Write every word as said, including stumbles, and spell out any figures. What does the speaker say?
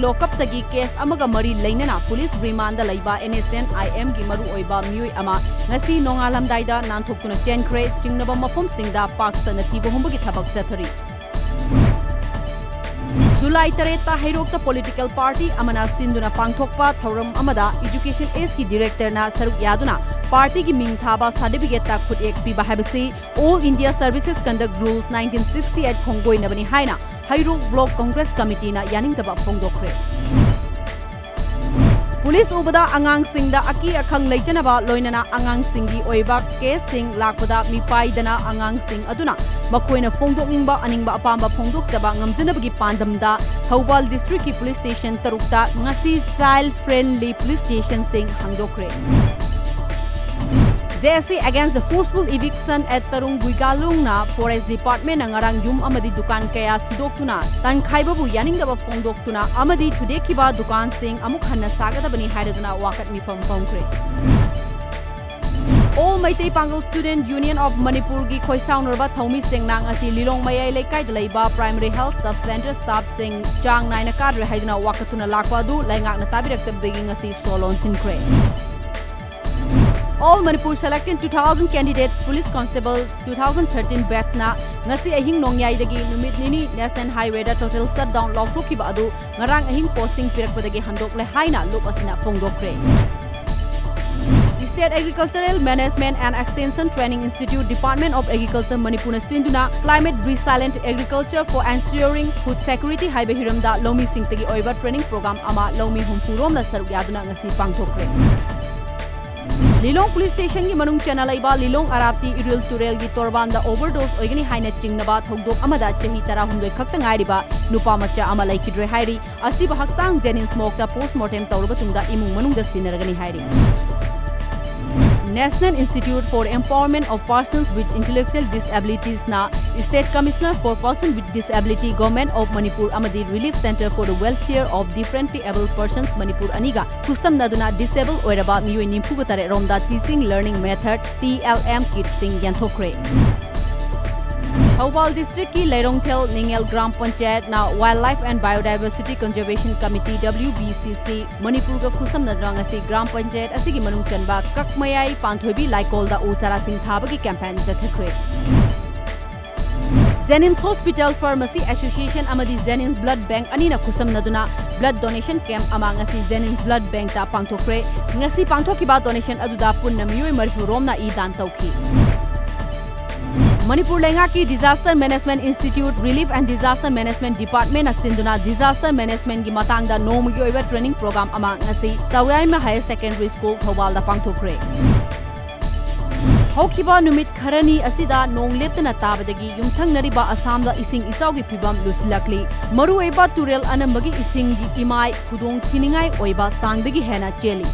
ꯂꯣꯀꯞꯇꯒꯤ case ꯑꯃꯒ ꯃꯔꯤ ꯂꯩꯅꯅ ꯄꯨꯂꯤꯁ ꯔꯤꯃꯥꯟꯗ ꯂꯩꯕ NSCN-IMꯒꯤ ꯃꯔꯨꯑꯣꯏꯕ ꯃꯤꯑꯣꯏ ꯑꯃ ꯉꯁꯤ ꯅꯣꯡꯉꯥꯜꯂꯝꯗꯥꯏꯗ ꯅꯥꯟꯊꯣꯛꯇꯨꯅ ꯆꯦꯟꯈ꯭ꯔꯦ꯫ ꯆꯤꯡꯅꯕ ꯃꯐꯝꯁꯤꯡꯗ ꯄꯥꯛ ꯁꯟꯅ ꯊꯤꯕ ꯍꯨꯝꯕꯒꯤ ꯊꯕꯛ ꯆꯠꯊꯔꯤ꯫ ꯖꯨꯂꯥꯏ ꯇꯔꯦꯠꯇ ꯍꯩꯔꯣꯛꯇ ꯄꯣꯂꯤꯇꯤꯀꯦꯜ ꯄꯥꯔꯇꯤ ꯑꯃꯅ ꯁꯤꯟꯗꯨꯅ ꯄꯥꯡꯊꯣꯛꯄ ꯊꯧꯔꯝ ꯑꯃꯗ ꯏꯖꯨꯀꯦꯁꯟ ꯑꯦꯁꯀꯤ ꯗꯤꯔꯦꯛꯇꯔꯅ ꯁꯔꯨꯛ ꯌꯥꯗꯨꯅ ꯄꯥꯔꯇꯤꯒꯤ ꯃꯤꯡ ꯊꯥꯕ ꯁꯥꯔꯇꯤꯐꯤꯀꯦꯠꯇ ꯈꯨꯠꯌꯦꯛ ꯄꯤꯕ ꯍꯥꯏꯕꯁꯤ All India Services Conduct Rule nineteen sixty-eight ꯈꯣꯡꯒꯣꯏꯅꯕꯅꯤ ꯍꯥꯏꯅ ꯍꯩꯔꯣꯛ ꯕ꯭ꯂꯣꯛ ꯀꯪꯒ꯭ꯔꯦꯁ ꯀꯃꯤꯇꯤꯅ ꯌꯥꯅꯤꯡꯗꯕ ꯐꯣꯡꯗꯣꯛꯈ꯭ꯔꯦ꯫ ꯄꯨꯂꯤꯁ ꯎꯕꯗ ꯑꯉꯥꯡꯁꯤꯡꯗ ꯑꯀꯤ ꯑꯈꯪ ꯂꯩꯇꯅꯕ, ꯂꯣꯏꯅꯅ ꯑꯉꯥꯡꯁꯤꯡꯒꯤ ꯑꯣꯏꯕ ꯀꯦꯁꯁꯤꯡ ꯂꯥꯛꯄꯗ ꯃꯤꯄꯥꯏꯗꯅ ꯑꯉꯥꯡꯁꯤꯡ ꯑꯗꯨꯅ ꯃꯈꯣꯏꯅ ꯐꯣꯡꯗꯣꯛꯅꯤꯡꯕ ꯑꯅꯤꯡꯕ ꯑꯄꯥꯝꯕ ꯐꯣꯡꯗꯣꯛꯆꯕ ꯉꯝꯖꯅꯕꯒꯤ ꯄꯥꯟꯗꯝꯗ ꯊꯧꯕꯥꯜ ꯗꯤꯁꯇ꯭ꯔꯤꯛꯀꯤ ꯄꯨꯂꯤꯁ ꯁ꯭ꯇꯦꯁꯟ ꯇꯔꯨꯛꯇ ꯉꯁꯤ ꯆꯥꯏꯜ ꯐ꯭ꯔꯦꯟꯂꯤ ꯄꯨꯂꯤꯁ ꯁ꯭ꯇꯦꯁꯟꯁꯤꯡ ꯍꯥꯡꯗꯣꯛꯈ꯭ꯔꯦ꯫ JAC against the forceful eviction at Tarung Guigalungna Forest Departmentꯅ ꯉꯔꯥꯡ ꯌꯨꯝ ꯑꯃꯗꯤ ꯗꯨꯀꯥꯟ ꯀꯌꯥ ꯁꯤꯗꯣꯛꯇꯨꯅ ꯇꯟꯈꯥꯏꯕꯕꯨ ꯌꯥꯅꯤꯡꯗꯕ ꯐꯣꯡꯗꯣꯛꯇꯨꯅ ꯑꯃꯗꯤ ꯊꯨꯗꯦꯛꯈꯤꯕ ꯗꯨꯀꯥꯟꯁꯤꯡ ꯑꯃꯨꯛ ꯍꯟꯅ ꯁꯥꯒꯗꯕꯅꯤ ꯍꯥꯏꯔꯗꯨꯅ ꯋꯥꯀꯠ ꯃꯤꯐꯝ ꯐꯝꯈ꯭ꯔꯦ꯫ All Meitei Pangal Student Union of Manipurꯒꯤ ꯈꯣꯏꯁꯥꯎꯅꯔꯕ ꯊꯧꯃꯤꯁꯤꯡꯅ ꯉꯁꯤ ꯂꯤꯂꯣꯡ ꯃꯌꯥꯏ ꯂꯩꯀꯥꯏꯗ ꯂꯩꯕ Primary Health Sub Center staffꯁꯤꯡ ꯆꯥꯡ ꯅꯥꯏꯅ ꯀꯥꯗ꯭ꯔꯦ ꯍꯥꯏꯗꯨꯅ ꯋꯥꯀꯠꯇꯨꯅ ꯂꯥꯛꯄ ꯑꯗꯨ ꯂꯩꯉꯥꯛꯅ ꯇꯥꯕꯤꯔꯛꯇꯕꯗꯒꯤ ꯉꯁꯤ ꯁꯣ ꯂꯣꯟꯁꯤꯟꯈ꯭ꯔꯦ꯫ All Manipur Selected two thousand Candidate Police Constable two thousand thirteen batchꯅ ꯉꯁꯤ ꯑꯍꯤꯡ ꯅꯣꯡꯌꯥꯏꯗꯒꯤ ꯅꯨꯃꯤꯠ ꯅꯤꯅꯤ National Highwayꯗ total shutdown ꯂꯥꯎꯊꯣꯛꯈꯤꯕ ꯑꯗꯨ ꯉꯔꯥꯡ ꯑꯍꯤꯡ posting ꯄꯤꯔꯛꯄꯗꯒꯤ ꯍꯟꯗꯣꯛꯂꯦ ꯍꯥꯏꯅ ꯂꯨꯞ ꯑꯁꯤꯅ ꯐꯣꯡꯗꯣꯛꯈ꯭ꯔꯦ꯫ State Agricultural Management and Extension Training Institute, Department of Agriculture ꯃꯅꯤꯄꯨꯔꯅ ꯁꯤꯟꯗꯨꯅ Climate Resilient Agriculture for Ensuring Food Security ꯍꯥꯏꯕ ꯍꯤꯔꯝꯗ ꯂꯧꯃꯤꯁꯤꯡꯇꯒꯤ ꯑꯣꯏꯕ training program ꯑꯃ ꯂꯧꯃꯤ ꯍꯨꯝꯐꯨ ꯔꯣꯝꯅ ꯁꯔꯨꯛ ꯌꯥꯗꯨꯅ ꯉꯁꯤ ꯄꯥꯡꯊꯣꯛꯈ꯭ꯔꯦ꯫ ꯂꯤꯂꯣꯡ ꯄꯨꯂꯤꯁ ꯁ꯭ꯇꯦꯁꯟꯒꯤ ꯃꯅꯨꯡ ꯆꯟꯅ ꯂꯩꯕ ꯂꯤꯂꯣꯡ ꯑꯔꯥꯞꯇꯤ ꯏꯔꯤꯜ ꯇꯨꯔꯦꯜꯒꯤ ꯇꯣꯔꯕꯥꯟꯗ overdose ꯑꯣꯏꯒꯅꯤ ꯍꯥꯏꯅ ꯆꯤꯡꯅꯕ ꯊꯧꯗꯣꯛ ꯑꯃꯗ ꯆꯍꯤ ꯇꯔꯥꯍꯨꯝꯗꯣꯏ ꯈꯛꯇ ꯉꯥꯏꯔꯤꯕ ꯅꯨꯄꯥ ꯃꯆꯥ ꯑꯃ ꯂꯩꯈꯤꯗ꯭ꯔꯦ ꯍꯥꯏꯔꯤ꯫ ꯑꯁꯤꯕꯨ ꯍꯛꯆꯥꯡ JNIMS morgueꯇ postmortem ꯇꯧꯔꯕ ꯇꯨꯡꯗ ꯏꯃꯨꯡ ꯃꯅꯨꯡꯗ ꯁꯤꯟꯅꯔꯒꯅꯤ ꯍꯥꯏꯔꯤ꯫ National Institute for Empowerment of Persons with Intellectual Disabilitiesꯅ State Commissioner for Person with Disability, Government of Manipur ꯑꯃꯗꯤ Relief Centre for the Welfare of Differently Abled Persons Manipur ꯑꯅꯤꯒ ꯈꯨꯠꯁꯝꯅꯗꯨꯅ disable ꯑꯣꯏꯔꯕ ꯃꯤꯑꯣꯏ ꯅꯤꯐꯨꯒ ꯇꯔꯦꯠ ꯔꯣꯝꯗ Teaching Learning Method, TLM kitꯁꯤꯡ ꯌꯦꯟꯊꯣꯛꯈ꯭ꯔꯦ꯫ Thoubal ꯗꯤꯁꯇ꯭ꯔꯤꯛꯀꯤ ꯂꯩꯔꯣꯡꯊꯦꯜ ꯅꯤꯡꯉꯦꯜ gram ꯄꯟꯆꯥꯌꯠꯅ Wildlife and Biodiversity Conservation Committee, W B C C, ꯃꯅꯤꯄꯨꯔꯒ ꯈꯨꯠꯁꯝꯅꯗꯨꯅ ꯉꯁꯤ ꯒ꯭ꯔꯥꯝ ꯄꯟꯆꯥꯌꯠ ꯑꯁꯤꯒꯤ ꯃꯅꯨꯡ ꯆꯟꯕ ꯀꯛꯃꯌꯥꯏ ꯄꯥꯟꯊꯣꯏꯕꯤ ꯂꯥꯏꯀꯣꯜꯗ ꯎ ꯆꯥꯔꯥꯁꯤꯡ ꯊꯥꯕꯒꯤ campaign ꯆꯠꯊꯈ꯭ꯔꯦ꯫ Jennings Hospital Pharmacy Association ꯑꯃꯗꯤ Jennings Blood Bank ꯑꯅꯤꯅ ꯈꯨꯠꯁꯝꯅꯗꯨꯅ blood donation camp ꯑꯃ ꯉꯁꯤ Jennings Blood Bankꯇ ꯄꯥꯡꯊꯣꯛꯈ꯭ꯔꯦ꯫ ꯉꯁꯤ ꯄꯥꯡꯊꯣꯛꯈꯤꯕ donation ꯑꯗꯨꯗ ꯄꯨꯟꯅ ꯃꯤꯑꯣꯏ ꯃꯔꯤꯐꯨ ꯔꯣꯝꯅ ꯏ ꯗꯥꯟ ꯇꯧꯈꯤ꯫ ꯃꯅꯤꯄꯨꯔ ꯂꯩꯉꯥꯛꯀꯤ Disaster Management Institute, Relief and Disaster Management Departmentꯅ ꯁꯤꯟꯗꯨꯅ disaster managementꯀꯤ ꯃꯇꯥꯡꯗ ꯅꯣꯡꯃꯒꯤ ꯑꯣꯏꯕ training program ꯑꯃ ꯉꯁꯤ ꯆꯥꯎꯌꯥꯏꯃ Higher Secondary School ꯊꯧꯕꯥꯜꯗ ꯄꯥꯡꯊꯣꯛꯈ꯭ꯔꯦ꯫ ꯍꯧꯈꯤꯕ ꯅꯨꯃꯤꯠ ꯈꯔꯅꯤ ꯑꯁꯤꯗ ꯅꯣꯡ ꯂꯦꯞꯇꯅ ꯇꯥꯕꯗꯒꯤ ꯌꯨꯝꯊꯪꯅꯔꯤꯕ ꯑꯁꯥꯝꯗ ꯏꯁꯤꯡ ꯏꯆꯥꯎꯒꯤ ꯐꯤꯕꯝ ꯂꯨꯁꯤꯜꯂꯛꯂꯤ꯫ ꯃꯔꯨꯑꯣꯏꯕ ꯇꯨꯔꯦꯜ ꯑꯅꯝꯕꯒꯤ ꯏꯁꯤꯡꯒꯤ ꯏꯃꯥꯏ ꯈꯨꯗꯣꯡ ꯊꯤꯅꯤꯡꯉꯥꯏ ꯑꯣꯏꯕ ꯆꯥꯡꯗꯒꯤ ꯍꯦꯟꯅ ꯆꯦꯜꯂꯤ꯫